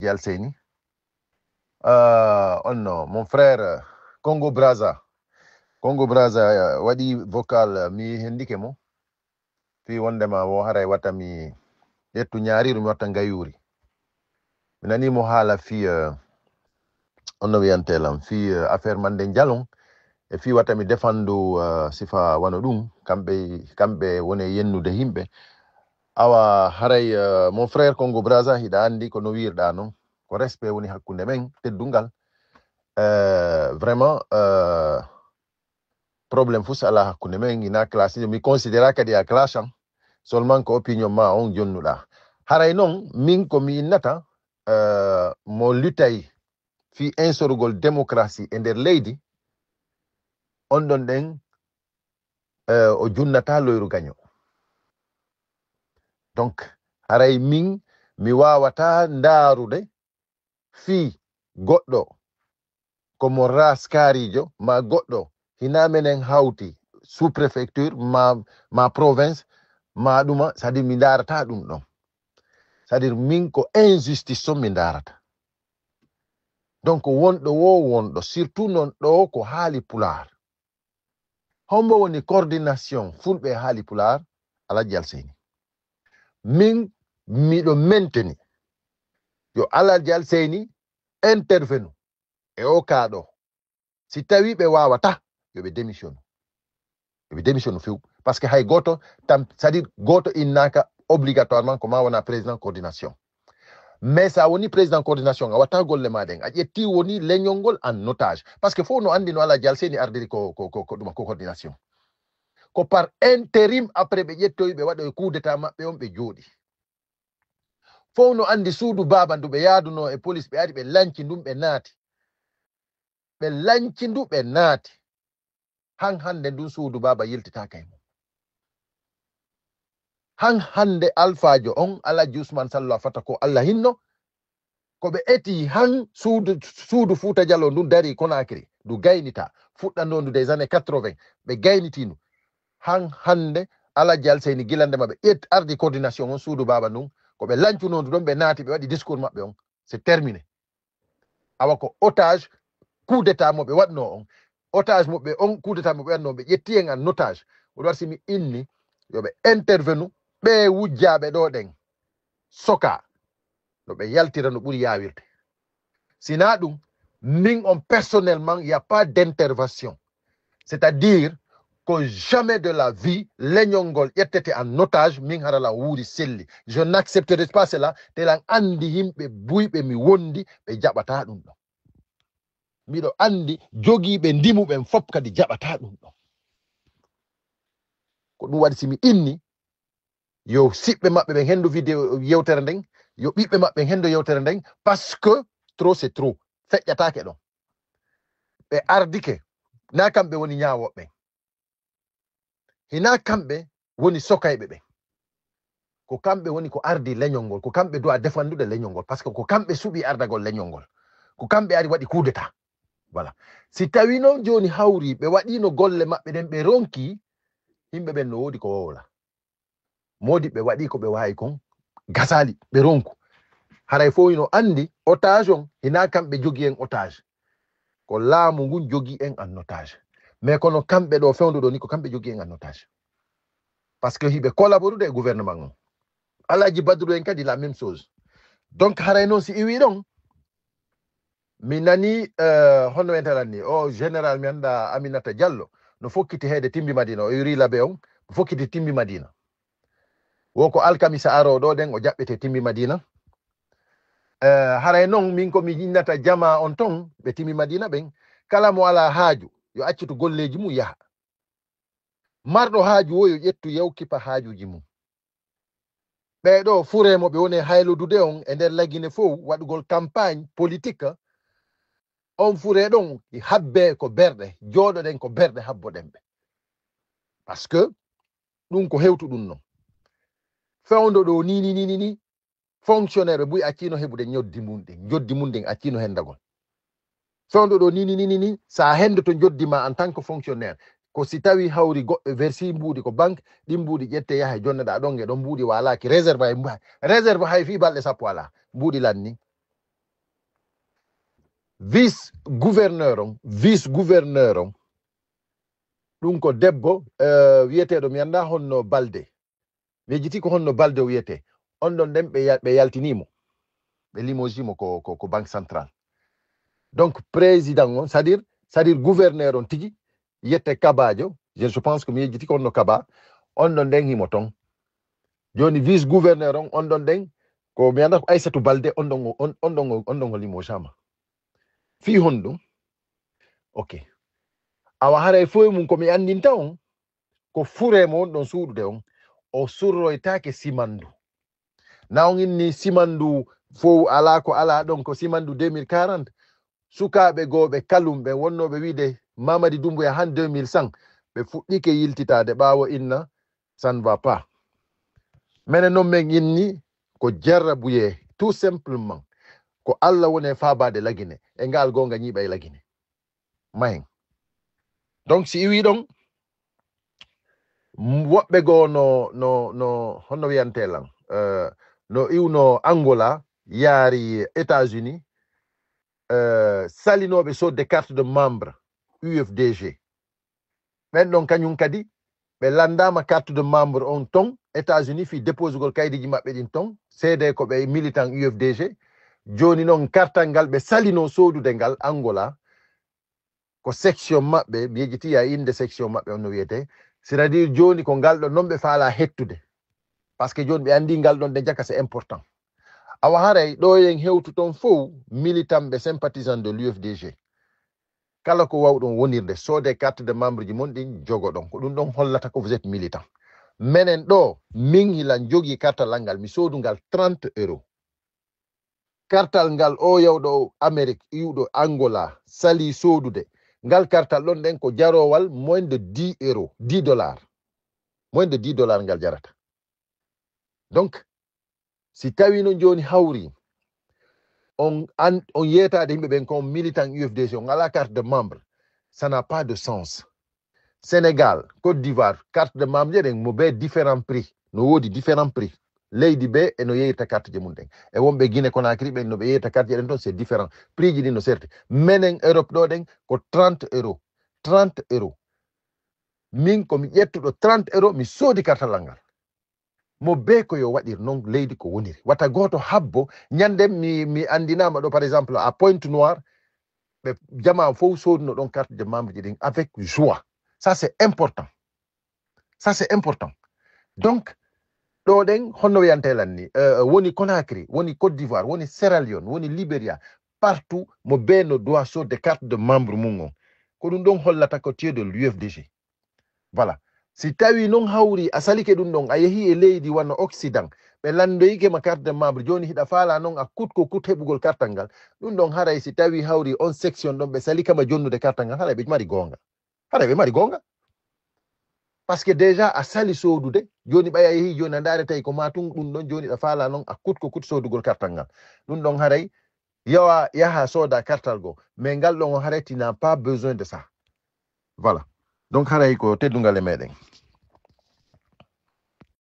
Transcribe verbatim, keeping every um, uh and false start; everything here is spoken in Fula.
Alhaji Alseyni. Euh, on no, mon frère, euh, Congo Brazza. Congo Brazza, euh, waɗi vocal, euh, mi hendike mo. Fii wondema wo haray wata mi ƴettu ñaariiru, mi watta ngayuuri. Mi nanii mo haala fii, euh, on no wiyante lan, fii, euh, affaire Mande Jalon. E fii wata mi defandu, euh, sifa wano ɗum, kamɓe, kamɓe woni e yennude yimɓe. Awa, haray, euh, mon frère Congo Brazza, hiɗa anndi ko no wiirɗaa non. Ko respect woni hakkunde men, teddungal. Euh, vraiment, euh, problème fus alaa hakkunde men, ina classe, mi considéra kadi a classe am. Seulement ko opinion ma on jonnuɗaa. Haray non, min ko mi innata, euh, mo lutay fii insorugol démocratie e nder leydi, on ɗon ɗen, euh, o junnata loyru gaño. Donc, haray min, mi waawata ndaarude fii goɗɗo ko mo raskaariijo, ma goɗɗo hina menen hawti sous-préfecture, ma, ma province, ma ɗuma, c'est-à-dire mi ndaarata ɗum ɗon. C'est-à-dire min ko injustice on mi ndaarata. Donc wonɗo wo wonɗo, surtout non ɗo ko haali Pulaar. Hombo woni coordination Fulɓe e haali Pulaar? Alhaji Alseyni. Min miɗo menteni yo Alhaji Alseyni intervenu e o cas ɗo. Si tawi ɓe waawata, yo ɓe démissionu. Yo ɓe démissionu few. Parce que hay gooto tam, c'est-à-dire gooto innaaka obligatoirement ko ma wona président coordination. Mais sa woni président coordination, a watta golle ma ɗen. A ƴetti woni leñol ngol en otage. Parce que fof no anndi no Alhaji Alseyni ardiri ko, ko, ko, ko ɗuma, ko coordination. Ko par intérim après ɓe ƴettoyi, ɓe waɗoyi coup d'état maɓɓe on, ɓe jooɗi. Fof no anndi suudu baaba ndu ɓe yaaduno e police, ɓe ari ɓe lanci ndun, ɓe naati. Ɓe lanci ndu, ɓe naati. Han hannde ndun suudu baaba yiltitaaka e mum. Han hannde alfaajo on, Alhaji Usman Sallu a Fata ko Allah hinno, ko ɓe eti han suudu, suudu Fuuta Jaloo ndun darii Konaakiri, ndu gaynita, fuɗɗandoondu des années quatre-vingts, ɓe gaynitii ndu. Han hannde Alhaji Alseyni gila ndema ɓe ƴet-, ardi coordination on suudu baaba ndun, ko ɓe lancunoo ndu ɗon, ɓe naati, ɓe waɗi discours maɓɓe on. C'est terminé. Awa ko otage coup d'état mo ɓe waɗnoo on. Otage mo ɓe on, coup d'état mo ɓe waɗnoo, ɓe ƴetti en en otage. Ko ɗum waɗi si mi inni yo ɓe intervenu, ɓe wujjaaɓe ɗo ɗen soka no ɓe yaltira no ɓuri yaawirde. Sinaa ɗum, min on personnellement, y a pas d'intervention. C'est-à-dire ko jamais de la vie leñol ngol ƴettete en otage, min hara lan wuuri selli. Je n'accepterai pas cela, te lan anndi yimɓe buyɓe mi wondi, ɓe jaɓataa ɗum ɗon. Miɗo anndi jogiiɓe ndimu ɓen fof kadi jaɓataa ɗum ɗon. Ko ɗum waɗi si mi inni, yo siɓɓe maɓɓe ɓen henndu vidéo yewtere nden, yo ɓiɓɓe maɓɓe ɓen henndu yewtere nden, parce que trop c'est trop. Feƴƴataake ɗon. Ɓe ardike, na kamɓe woni ñaawooɓe ɓen. Hina kamɓe woni sokayɓe ɓen. Ko kamɓe woni ko ardi leñol ngol, ko kamɓe duwa defandude leñol ngol, parce que ko kamɓe suɓi ardagol leñol ngol. Ko kamɓe ari waɗi coup d'état. Voilà. Si tawi noon jooni hawri, ɓe waɗiino golle maɓɓe ɗen, ɓe ronki, yimɓe ɓen no woodi ko wowla. Moodi ɓe waɗi ko ɓe waawi kon, gasaali, ɓe ronku. Haray fof ino anndi otage on, hina kamɓe jogii en otage. Ko laamu ngun jogii en en otage. Mais kono kamɓe ɗo fewndo ɗo ni, ko kamɓe jogii en en otage. Parce que hiɓe collaborude e gouvernement on. Alhaji Badru en kadi la même chose. Donc haray noon si iwi ɗon, mi nani, euh, honno en talan ni, o général mi annda Aminata Diallo, no fokkiti heede Timbi Madina, o yuri labe on, no fokkiti Timbi Madina. Wo ko alkamisa aro ɗo ɗen, o jaɓɓete Timbi Madina. Eh, haray noon, min ko mi innata jamaa on ton, ɓe Timbi Madina ɓen, kala mo alaa haaju, yo accitu golleeji mum yaha. Marɗo haaju wo yo ƴettu yew kipa haajuuji mum. Ɓee ɗo furee mo ɓe woni haylodude on e nder Lagine fow waɗugol campagne politique, on furee ɗon habbee ko berɗe, jooɗoɗen ko berɗe habboɗen ɓe. Parce que ɗum ko hewtu ɗum non. Fewndo ɗo ni, ni, ni, ni, ni, fonctionnaire ɓe buy accino heɓude ñoddi mum ɗin, joddi mum ɗin accino hendagol. Fewndo ɗo ni, ni, ni, ni, ni, sa hendoto joddi ma en tant que fonctionnaire, ko si tawi hawri goɗɗo versi mbuuɗi ko banque, ɗin mbuuɗi ƴette yaha e jonneɗa ɗon e ɗon, mbuuɗi walaaki, réserve hay, réserve hay fii balɗe sappo alaa, mbuuɗi lanni. Vice gouverneur on, vice gouverneur on, ɗum ko debbo, eh, wiyeteeɗo, mi anndaa honno Balde. Mi yejjiti ko honno Balde o wiyetee. On ɗon ɗen ɓe ya-, ɓe yaltinii mo. Ɓe limoji mo ko, ko, ko Banque Centrale. Donc, président on, c'est-à-dire, c'est-à-dire gouverneur on tigi, yette Kabaajo, je, je pense que mi yejjiti ko honno Kaba, on ɗon ɗen himo ton. Jooni vice gouverneur on, on ɗon ɗen, ko mi anndaa ko Aysatu Balde, on ɗon o, on, on ɗon o, on ɗon o limojama. Fii honɗum? Ok. Awa haray fow e mum ko mi anndinta on, ko furee mo wonɗon suuɗude on, o surroytaake simandu. Na on inni simandu fow alaa ko alaa ɗon, ko simandu deux mille quarante. Sukaaɓe goo ɓe kalum ɓe wonnooɓe wiide Mamadi Doumbouya han deux mille cent, ɓe fuɗɗike yiltitaade ɓaawo inna, ça ne va pas. Menen non men inni ko jarrabuyee, tout simplement. Ko Alla woni e faabaade Lagine, e ngaal goonga ñiiɓa e Lagine. Mahen. Donc, si iwii ɗon, m-, woɓɓe goo no, no, no, honno wiyantee lan? Euh, no iwno Angola, yaari États-Unis, euh, salinooɓe soodde carte de membre U F D G. Ɓen ɗon kañum kadi, ɓe lanndaama carte de membre on ton États-Unis fii déposugol kaydiji maɓɓe ɗin ton, seedee ko ɓe militant U F D G. Jooni non kartal ngal ɓe salinoo soodude ngal Angola, ko section maɓɓe, mi yejjiti ya innde section maɓɓe on no wiyetee. C'est-à-dire jooni ko ngal ɗon non ɓe faalaa hettude. Parce que jooni ɓe anndii ngal ɗon ɗe jaka, c'est important. Awa haray ɗo en hewtu ton fow militant ɓe sympathisant de l'U F D G. Kala ko wawɗon wonirde, soodee carte de membre ji mon ɗin, jogoɗon. Ko ɗum ɗon hollata ko vous êtes militant. Menen ɗo, min hilan jogii kartal an ngal, mi soodu ngal trente euros. Kartal ngal o yawɗo Amérique, iwɗo Angola, salii soodude. Ngal kartal ɗon ɗen ko jaroowal moins de dix euros, dix dollars. Moins de dix dollars ngal jarata. Donc, si tawi non jooni hawri, on an, on yeetaade yimɓe ɓen ko on militant U F D G, on alaa carte de membre, ça n'a pas de sens. Sénégal, Côte d'Ivoire, carte de membre je ɗen mo bee différent prix. No woodi différent prix. Leydi bee e no yeeyirta carte je mum ɗen. E wonɓe Guinée Conakry ɓen no ɓe yeeyirta carte je ɗen ton, c'est différent. Prix ji ɗin no serti. Menen Europe ɗo ɗen ko trente euros. Trente euros. Min ko mi ƴettuɗo trente euros, mi soodi kartal an ngal. Mo bee ko yo waɗir non leydi ko woniri. Wata gooto habbo, ñande mi, mi anndinaama ɗo, par exemple, à Pointe-Noire, ɓe jamaa fow sooduno ɗon carte de membre ji ɗin avec joie. Ça, c'est important. Ça, c'est important. Donc, ɗo ɗen, honno wiyantee lan ni, euh, woni Conakry, woni Côte d'Ivoire, woni Sierra Leone, woni Liberia, partout, mo bee no doit soodde carte de membre mum on. Ko ɗum ɗon hollata ko tu es de l'U F D G. Voilà. Si tawi non hawri a salike ɗum ɗon, a yehi e leydi wano Occident, ɓe lanndoyike ma carte de membre, jooni hiɗa faala non a kut ko kut heɓugol kartal ngal. Ɗum ɗon haray si tawi hawri on section ɗon ɓe salika ma jonnude kartal ngal, haray ɓe mari goonga. Haray ɓe mari goonga. Parce que déjà a sali soodude, jooni ɓay a yehi jooni a ndaare tawi ko ma tun ɗum ɗon, jooni ɗa faala non a kut ko kut soodugol kartal ngal. Ɗum ɗon haray yawa, yaha sooda kartal goo. Mais ngal ɗon o haray tu n'as pas besoin de ça. Voilà. Donc haray ko teddungal e meɗen.